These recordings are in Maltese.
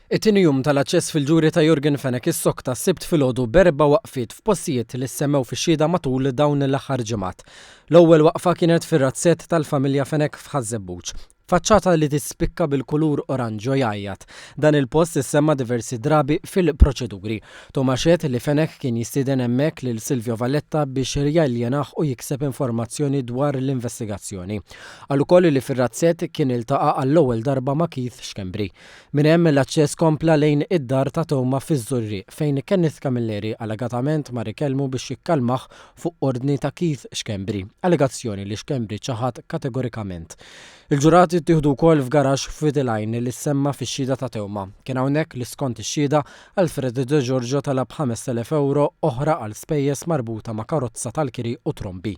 It-tieni jum tal-aċċess fil-ġuri ta' Yorgen Fenech issokta s-Sibt filgħodu b'erba' waqfiet f'postijiet li ssemmew fix-xhieda matul dawn l-aħħar ġimgħat. L-ewwel waqfa kienet fir-razzett tal-familja Fenech f'Ħaż-Żebbuġ. Faċċata li tispikka bil-kulur oranġjo jgħajjat. Dan il-post issemma diversi drabi fil-proċeduri. Theuma xehed li Fenech kien jistieden hemmhekk lil Silvio Valletta biex jaljenah u jikseb informazzjoni dwar l-investigazzjoni. Qal ukoll li fir-razzett kien iltaqa' għall-ewwel darba ma' Keith Schembri. Minn hemm l-aċċess kompla lejn id-dar ta' Theuma fiż-Żurrieq fejn Kenneth Camilleri allegatament mar ikellmu biex jikkalmah fuq ordni ta' Keith Schembri, allegazzjoni li Schembri ċaħad kategorikament. Il-ġurati ttieħdu wkoll f'garaxx f'Wied il-Għajn li ssemma fix-xhieda ta' Theuma. Kien hawnhekk li skont ix-xhieda, Alfred De Giorgio talab 5,000 ewro oħra għal spejjeż marbuta ma' karozza tal-kiri u trombi.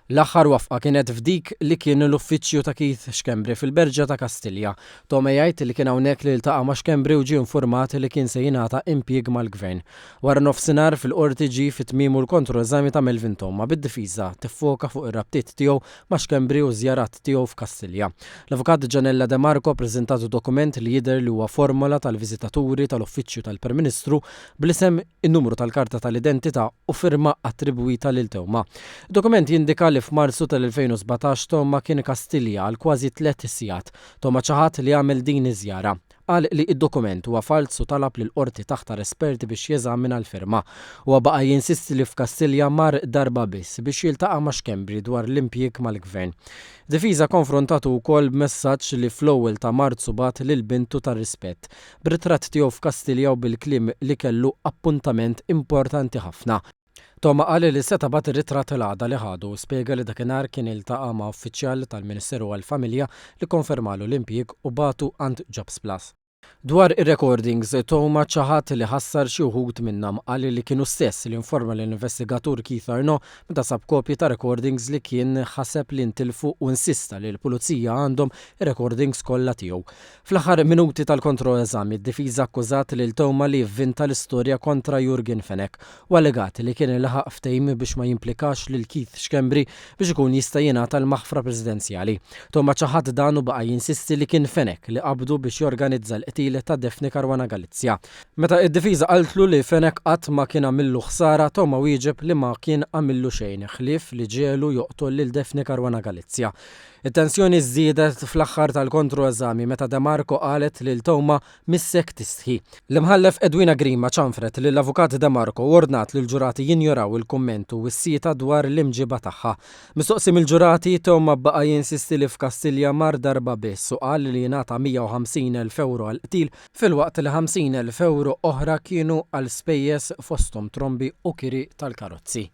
L-aħħar wafqa kienet f'dik li kien l-uffiċċju ta' Keith Schembri fil-Berġa ta' Kastilja. Tome jgħid li kien hawnhekk li ltaqa' ma' Schembri u ġie infurmat li kien se jingħata impjieg mal-Gvern. Wara nofsinhar fil-Qorti ġie fi tmiemu l-kontroeżami ta' Melvin Theuma bid-difiża tiffoka fuq ir-rabtiet tiegħu ma' Schembri u ż-żjarat tiegħu f'Kastilja. L-Avukat Gianella De Marco ppreżentat dokument li jidher li huwa formola tal-viżitaturi tal-Uffiċċju tal-Prim Ministru bl-isem, in-numru tal-karta tal-identità u firma attribwita lil Theuma. Id-dokument jindika li f'Marzu tal-2017 Theuma kien Kastilja għal kważi tlett sigħat. Theuma ċaħad li għamel din iż-żjara. Qal li id-dokument huwa falz u talab lill-Qorti taħtar esperti biex jeżamina l-firma. Huwa baqa' jinsisti li f'Kastilja mar darba biss biex jiltaqa' ma' Schembri dwar l-impjieg mal-Gvern. Difiża konfrontatu wkoll b'messaġġ li fl-ewwel ta' Marzu bagħat lil bintu tar-rispett. b'ritratt tiegħu f'Kastilja u bil-kliem li kellu appuntament importanti ħafna. Toma qal li seta' bagħat ir-ritratt l-għada li ħadu u spjega li dakinhar kien iltaqa' ma' uffiċjal tal-Ministeru għall-Familja li kkonfermalu l-impjieg u bagħtu għand Jobsplus. Dwar ir-recordings, Toma ċaħad li ħassar xi wħud minnhom. Qal li kien hu stess li informa lill-investigatur Keith Arnaud meta sab kopji ta' recordings li kien ħaseb li ntilfu u insista li l-Pulizija għandhom ir-recordings kollha tiegħu. Fl-aħħar minuti tal-kontroeżami, d-difiża akkużat lil Theuma li vvinta l-istorja kontra Yorgen Fenech u allegat li kien laħaq ftehim biex ma jimplikax lil Keith Schembri biex ikun jista' jingħata l-maħfra presidenzjali. Theuma ċaħad dan u baqa' jinsisti li kien Fenech li qabdu biex jorganizza l-qtil ta' Daphne Caruana Galizia. Meta d-difiża qaltlu li Fenech qatt ma kien għamillu ħsara, Theuma wieġeb li ma kien għamillu xejn ħlief li ġegħlu joqtol lil Daphne Caruana Galizia. It-tensjoni żdiedet fl-aħħar tal-kontroeżami meta De Marco qalet lil Theuma missek tistħi. L-Imħallef Edwina Grima ċanfret lill-Avukat De Marco u ordnat lill-ġurati jinjoraw il-kumment u wissietha dwar l-imġiba tagħha. Mistoqsi mill-ġurati, Theuma baqa' jinsisti li f'Kastilja mar darba biss u qal li ngħata 150,000 ewro għall-qtil filwaqt li 50,000 ewro oħra kienu għal spejjeż fosthom trombi u kiri tal-karozzi.